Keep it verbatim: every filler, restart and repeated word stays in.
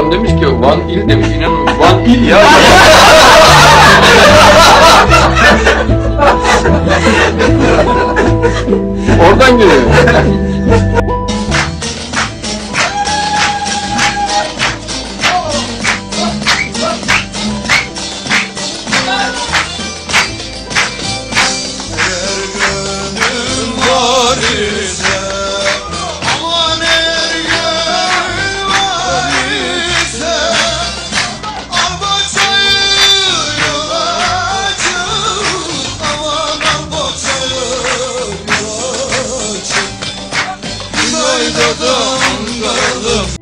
Demiş ki, Van il demiş, inanın, Van il ya. Oradan geliyor. Eğer gönlün var ise, aman, eğer gönlün var ise, al boçayı yol açık, aman, al boçayı yol açık. Biz ayda da Ankara'da.